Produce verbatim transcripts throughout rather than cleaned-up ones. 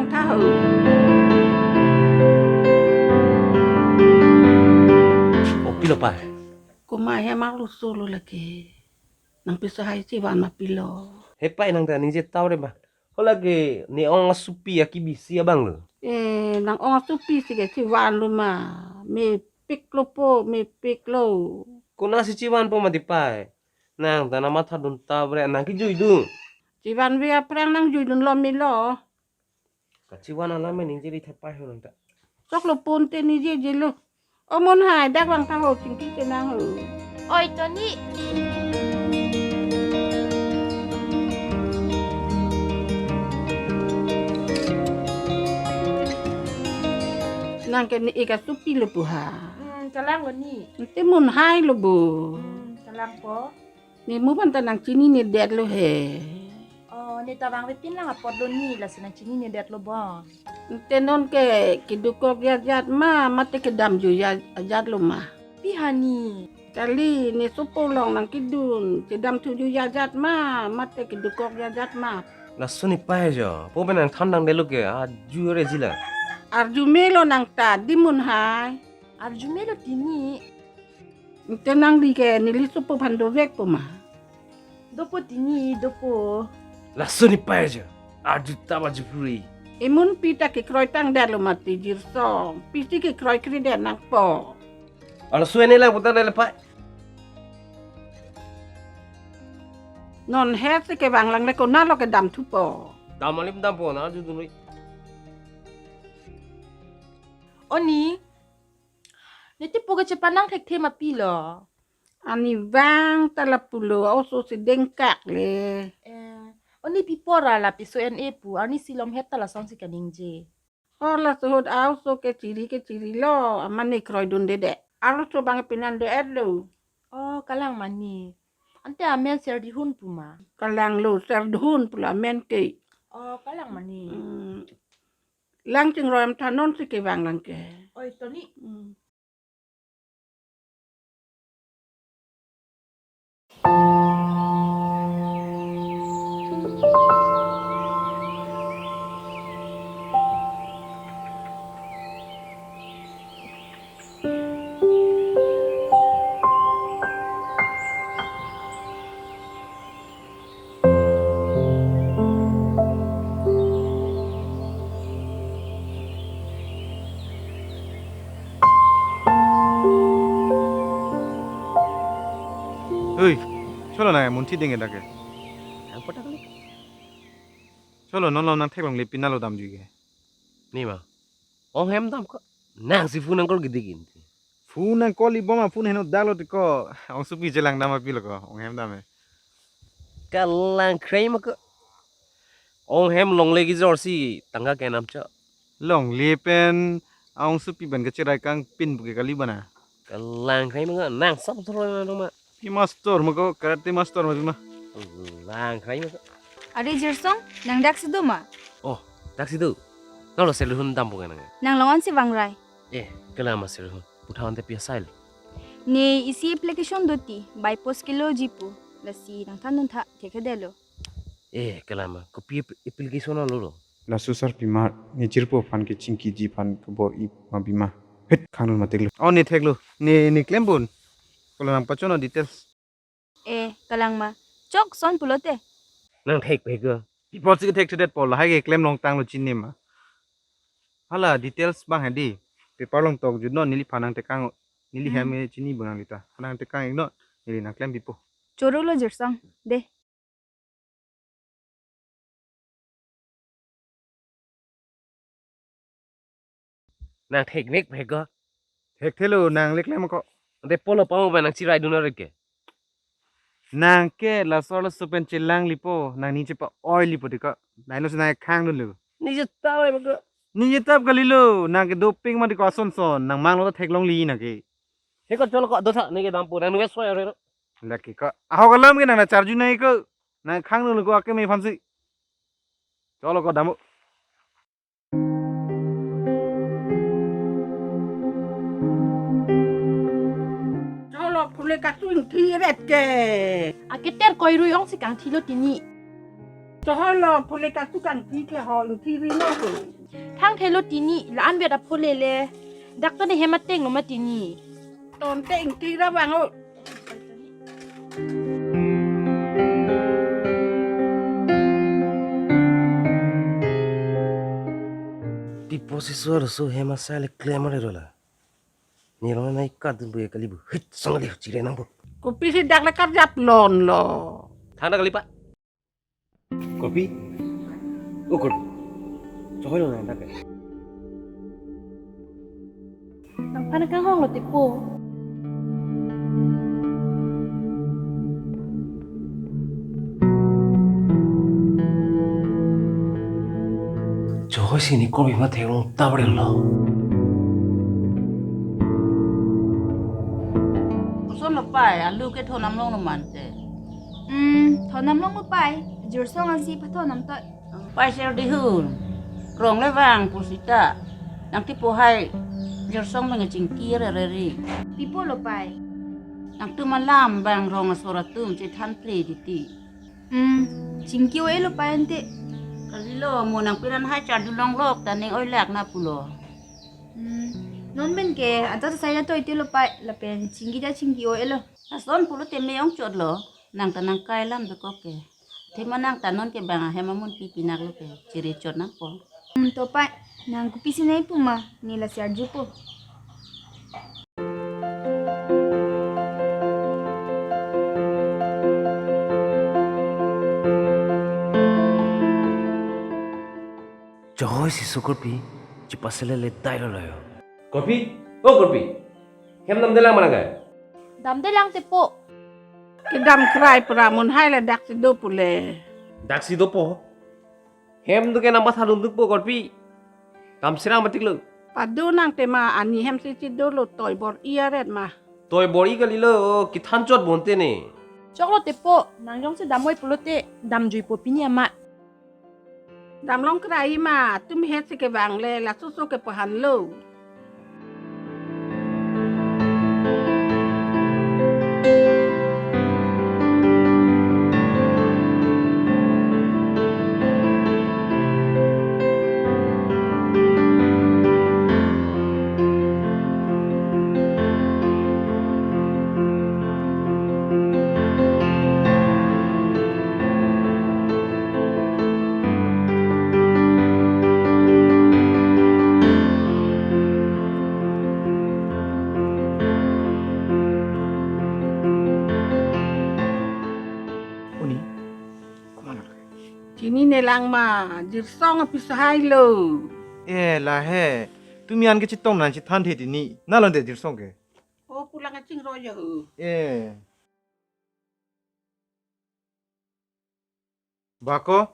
Tha ho. O pilo pai. Komat hem arloso lo lake. Nangpisa hai chevan ma pilo. He pai nang ta ningje tau re ma. Ho lake ne ong asopi aki bisi abang lo. Eh, nang ong asopi si ke chevan lo ma. Mepik lo po, mepik lo. Konat si chevan po mati pai. Nang ta nangmatha dun tau re, nang kejui dun. Chevan ve aphrang nang jui dun lo melo. Kachevan alam ningje ri thepai ho nang ta. Sok lo pon te ningje je lo. O Munhai, dak vang tha ho, chingki te nang ho. Oi, Tony. Nang ke ne ik asopi lo pu ha. Hmm, kalang lo ni. Te Munhai lo bo. Hmm, kalang po. Ne mu aphan ta nang chininedet lo he. Oh, ne ta vangvepin lang apot lo ni, lasi nang chininedet lo bon. Te non ke kedukokji ajat ma, mate kedamjuiji ajat lo ma. Pi hani. Kali ne sopo along nang kedun, kedamthujuiji ajat ma, mate kedukokji ajat ma. Laso ne pai jo, po pen nang than dang det lo ke, arju re ji la. Arju melo nang ta, dei Munhai. Arju melo Tony. Te nangli ke neli sopo aphan dovek po ma. Dopo Tony, dopo. Laso ne pai jo. Arju ta ba jupuri. Imun pi ta kekroi tangdet lo mati Jirsong. Pisi kekroi kredet nang po. Ala suen ne lang putar le pai. Non he si kevang lang le konat lo kedamthu po. Dam alim dam po na arju dun ri. O ni. Ne ti po ke chepanang thekthe ma pilo. Ani vang ta lapulo, oso si dengkak le. Eh, o ni pi pora la piso en e pu, ani si lom het ta lasonsi kaningje. O laso ahut a-oso ke chiri ke chiri lo, amat ne kroi dunde de. Arloso abang pinan do-et lo. Oh, kalang ma ni. Ante amen Serdihun pu ma. Kalang lo, Serdihun pulo amen ke. Oh, kalang ma ni. Hmm. Lang chingroi am tha non si kevang lang ke. Oi, Tony. Hmm. Oi, cholo na munthi ding dak ke. Nang patak le. Cholo non lo nang theklongle pin nalo damjui ke. Ni ma. Ong hem dam ko. Nang si phone nang call gidi gin. Phone nang call ibom a phone heno dak lo te ko. Ong supi chelang dam apilo ko. Ong hem dam e. Kalang krai ma ko. Ong hem longle kejor si tangka kenam cho. Longle pen ong supi ban kacherai kangpin pu ke kali bana. Kalang krai ma ko. Nang sam thoroi ma ma. Pi master ma ko, karate master ma pi ma. Lang krai ma ko. Are Jirsong, nang dak si do ma? Oh, dak si do. Nang lo Serdihun dam po nang. Nang long-an si vangrai. Eh, kalang ma Serdihun. Puthak ante pi asai lo. Ne isi application do ti, by post keloji pu. Lasi nang than dun tha, thekthe det lo. Eh, kalang ma, kopi ap-, application lo lo. Laso sarpimar, ne jirpo aphan ke chingkiji aphan kebor-i ma pi ma. Het, khang dun ma thek lo. Oh, ne thek lo. Ne, ne klem pon. Kola nang pachon details. Eh, kalang ma. Chok son pulote. Nang thek pe ko. Pi apot si thekthedet po lahai ke klem longtang lo chini ma. Hala details abang hedi. Paper along tok jut non neliphan nang tekang. Neli Hmm. hem chini bang nang lita. Nang tekang ik non. Neli nang klem pipo. Choro lo Jirsong. De. Nang thek nek pe ko. Thekthe lo nang le klem ko. Ante polo pamo ba nang chirai dun ore ke. Nang ke laso laso pen chelang lipo, nang ni chepa-oi lipo te ko. Nai lo si nang khang dun lo. Ni je tau ai ko. Ni je tap kali lo, nang ke doping ma te ko ason son, nang mang lo ta theklong li nang ke. He ko cholo ko do tha ne ke dam pu nang nunge soi ore. Lake ko. Ahok alam ke nang na charju nai ko. Nang khang dun lo ko ake me phansi. Cholo ko dam. Cholo phule kachingthi ret ke. Aketer koirui ong si kangthi lo tini. Chohoi lo, phule kasu kangthi ke ho, ingthi ri no ho. Thang thelo tini, la-an vet aphule le. Dak to ne hem ateng lo ma tini. Ton te ingthi ra bang o. Tipo si suar su hem asai le klem re lo la. Ni long nai kadun bu kali bu. Hit sang le chire nang bu. Kopisi dak le karjap lon lo. Thang dak kali pa. Kopi? O Kopi. Chohoi lo nang dak ke. Nangphan kanghong lo tipo. Chohoi si ni Kopi ma theklong ta bre lo. Koson lo pai, alu ke thonam long lo mante. Hmm, thonam long lo pai. Jirsong ansi pathonam toi. Pai ser dihun. Rong le vang pusita. Nang tipo hai. Jirsong menge chingki re re ri. Pipo lo pai. Nangtum alam bang rong asor atum chethan phre titi. Hmm, chingki o-e lo pai ante. Kalilo mo nang piran hai chardu long lok ta ning oi lak na pulo. Hmm, non men ke anta sai na toi te lo pai lapen chingki ta chingki o-e lo. Lason pulote me ong chot lo, nang ta nang kai lam bekok ke. Thema nang ta non ke bang ahem amun pi pinak lo ke, chiri chot nang po. Hmm, to pai, nang kopisi nai puma, ne la si arjupo. Chohoi si su Kopi, chipasele le dai lo lo yo. Kopi? O Kopi? Hem damdelang mana ga? Damdelang tipo. Kedam krai pura mun hai le daksi do pule. Daksi dopo? Hem do ke nang patha dun dukpo Kopi. Kam sirang matik lo. Padu nang tema ani hem si chido lo toi bor-i aret ma. Toi bor-i kalilo, kethan chot bonte ne. Choklo tipo, nang jongsi damvoi pulote, damjuipo pini ama. Damlong krai ma, tum het si kevang le, laso so ke pahan lo. Uni, komat lo? Chinine lang ma, Jirsong api sahai lo. Eh, la he. Tumi an ke chetong nang chethan the tini. Na lon de Jirsong ke. O pulang kachingroi ya ho. Eh. Bako,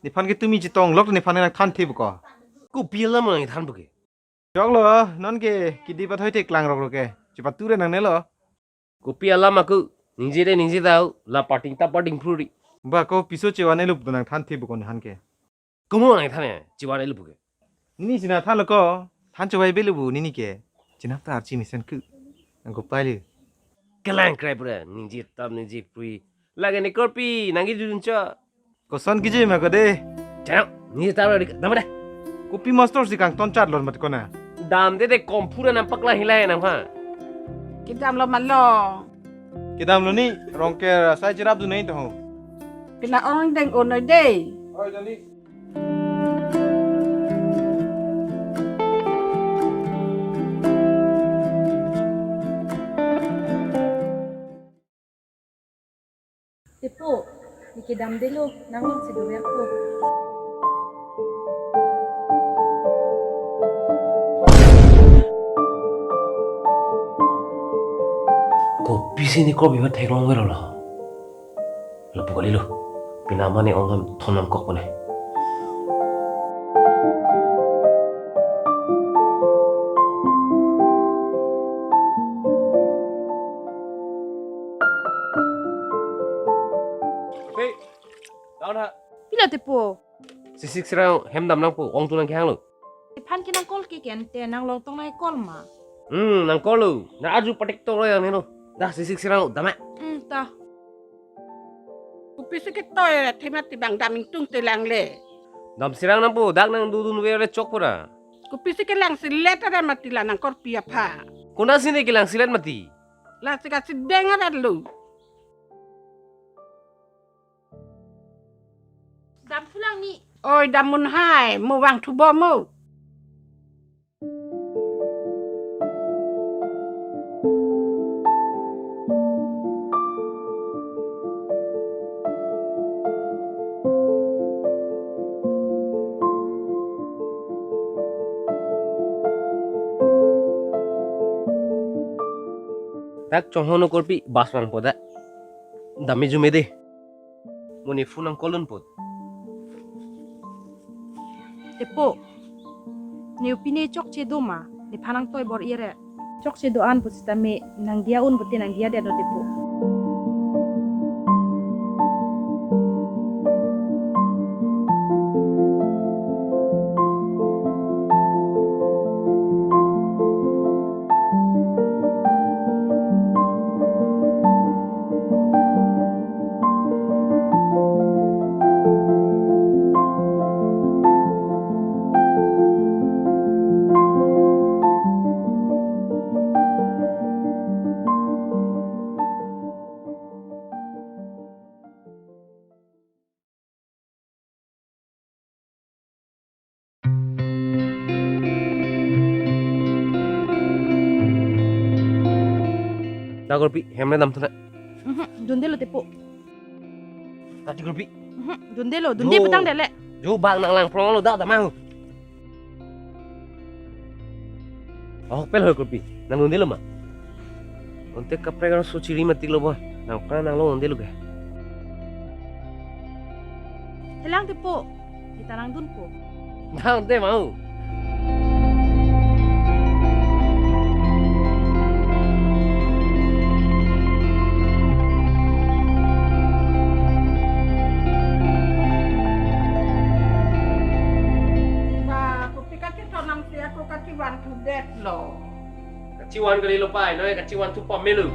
nephan ke tumi chetong lok nephan nang than the bako. Kopi alam nang than bako. Choklo, non ke kidi pathoi thek lang rok rok ke. Chepature nangne lo. Kopi alam ako, ningje de ningje tau, la parting ta parting phuri. Bako piso chevan elup do nang than the bako nephan ke. Komo nang than ya, chevan elup ke. Nini china than lo ko, than chevai belu bu nini ke. Chinap ta archi mesen ku. Nang ko pai le. Kelang krai pura, ningje tam ningje pui. Lage ne Kopi, nang kejun cho. Koson kejun ma ko de. Chana, ningje tam ri, dam de. Kopi master si kangton chat lon mat kona. Dam de de kompura nang paklang hilai nang ha. Kedam lo malo. Kedam lo ni, rong ke sai cherap du nai to ho. Pina ong deng onoi de. Oi, Dani. Tipo, neke damdelo, nanglong si dover po. Kopisi ne Kopi ma theklong velo lo. Lapu kalilo. Pina mane ong ham thonam kok pone. Hey, down ha. Pila tepo. Sisik sirang hem dam nangpo, ong tu nang kehang lo. Iphan ke nang call ke ken te nang long tong nang call ma. Hmm, nang call lo. Na aju patik to lo yang neno. Dah sisik sirang dam ma. Hmm, ta. Ko Pisi ke toiret he mati bang dam ingtung telang le. Dam sirang nangpo, dak nangdodunver le chok pura. Kopisi kelangselet ave mati la nangkorpi aphan. Konatsi ne kelangselet mati? Lasi kasideng ave lo. Dam thulang ni. Oi, dam mun hai, mo vangthupo mo. Dak chonghon okorpi bus vangpo da. Dam me jume de. Mo ne phone nang call dunpo. Tepo. Ne pine chokche do ma? Nephan nangtoi bor-i re. Chokche do-an pusitame nangdiya un pute nangdiya det lo tepo. Da korpi, hem le dam thunang. Mhm, dunde lo tepo. Tati korpi. Mhm, dunde lo, dunde Jo. Petang dele. Jo bak nanglang prong lo da dam ahu. Ahokpet hoi korpi, nang dunde lo ma? Onte kaprek arloso chiri matik lo bo, nang pran nang lo dunde lo ke. Thelang tepo, kita nangdunpo. Nang te mau. Ba, kopi kachetonam si ako kachevan thudet lo. Kachevan kali lo pai, noi kachevan thu pamelo.